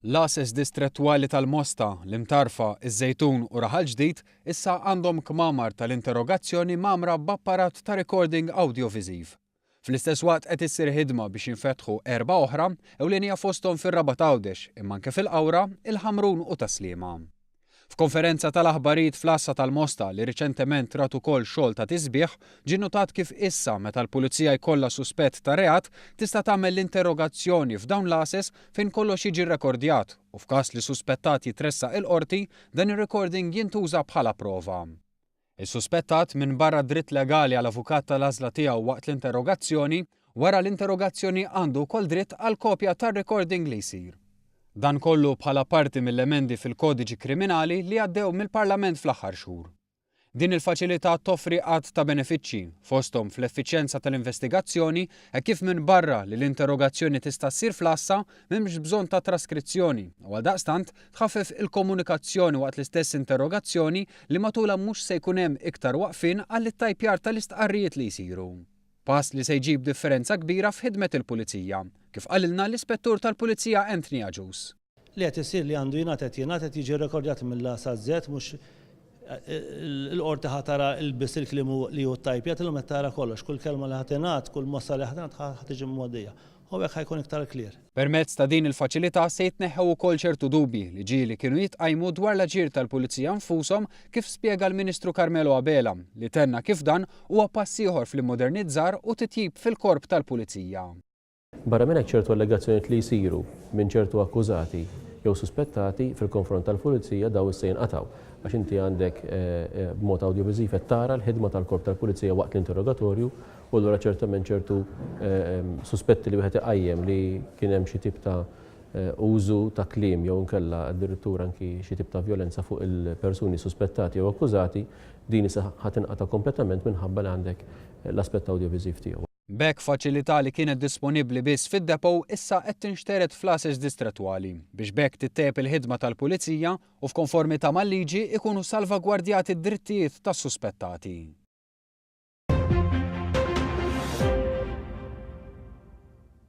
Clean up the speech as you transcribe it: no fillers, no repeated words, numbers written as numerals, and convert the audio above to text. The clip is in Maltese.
L-għases distrettwali tal-Mosta, l-Imtarfa, iż-Żejtun u Raħal Ġdid issa għandhom kmamar tal-interrogazzjoni mgħammra b'apparat ta' recording awdjoviżiv. Fl-istess waqt qed issir ħidma biex jinfetħu erbgħa oħra, ewlenija fosthom fir-Rabat Għawdex, imma anke fil-Qawra, il-Ħamrun u Tas-Sliema. F'konferenza tal-aħbarijiet fl-Għassa tal-Mosta li riċentement rat ukoll xogħol ta' tisbiħ, ġie nnutat kif issa meta l-Pulizija jkollha suspett ta' reat tista' tagħmel l-interrogazzjoni f'dawn l-għases fejn kollox jiġi rrekordjat u f'każ li suspettat jitressaq il-Qorti dan ir-recording jintuża bħala prova. Is-suspettat, minbarra d-dritt legali għal avukat tal-għażla tiegħu waqt l-interrogazzjoni, wara l-interrogazzjoni għandu wkoll dritt għal kopja tar-recording li jsir. Dan kollu bħala parti mill-emendi fil-Kodiċi Kriminali li għaddew mill-Parlament fl-aħħar xhur. Din il-faċilità toffri għadd ta' benefiċċji, fosthom fl-effiċjenza tal-investigazzjoni hekk kif minbarra li l-interrogazzjoni tista' ssir fl-għassa m'hemmx bżonn ta' traskrizzjoni u għaldaqstant tħaffef il-komunikazzjoni waqt l-istess interrogazzjoni li matulha mhux se jkun hemm iktar waqfien għall-ittajpjar tal-istqarrijiet li jsiru. Pass li se jġib differenza kbira f'ħidmet il-Pulizija, kif qalilna l-Ispettur tal-Pulizija Anthony Agius. Li qed isir li għandu jingħad qed jingħad qed jiġi rrekordjat mill-A saż-Z mhux il-qorti ħa tara biss il-kliem li hu ttajpjat illum qed tara kollox, kull kelma li ħa tingħad, kull mossa li ħa tingħad ħa tiġi mgħoddija. U hekk ħa jkun iktar clear. Permezz ta' din il-faċilità se jitneħħew ukoll ċertu dubji li ġieli kienu jitqajmu dwar l-aġir tal-Pulizija nfushom kif spjega l-Ministru Carmelo Abela li tenna kif dan huwa pass ieħor fl-immodernizzar u titjib fil-Korp tal-Pulizija. Barra minn hekk ċertu allegazzjonijiet li jsiru minn ċertu akkużati jew suspettati fil-konfront tal-Pulizija dawn issa jinqatgħu għax inti għandek b'mod awdjoviżiv qed tara l-ħidma tal-Korp tal-Pulizija waqt l-interrogatorju U allura ċertament ċertu suspetti li wieħed iqajjem li kien hemm xi tip ta' użu ta' kliem jew inkella addirittura anki xi tip ta' vjolenza fuq il-persuni suspettati jew akkużati, din issa ħa tinqata' kompletament minħabba li għandek l-aspett awdjoviżiv tiegħu. B'hekk faċilità li kienet disponibbli biss fid-depot issa qed tinxtered fl-għases distrettwali biex b'hekk tittejjeb il-ħidma tal-Pulizija u f'konformità mal-liġi jkunu salvagwardjati d-drittijiet tas-suspettati.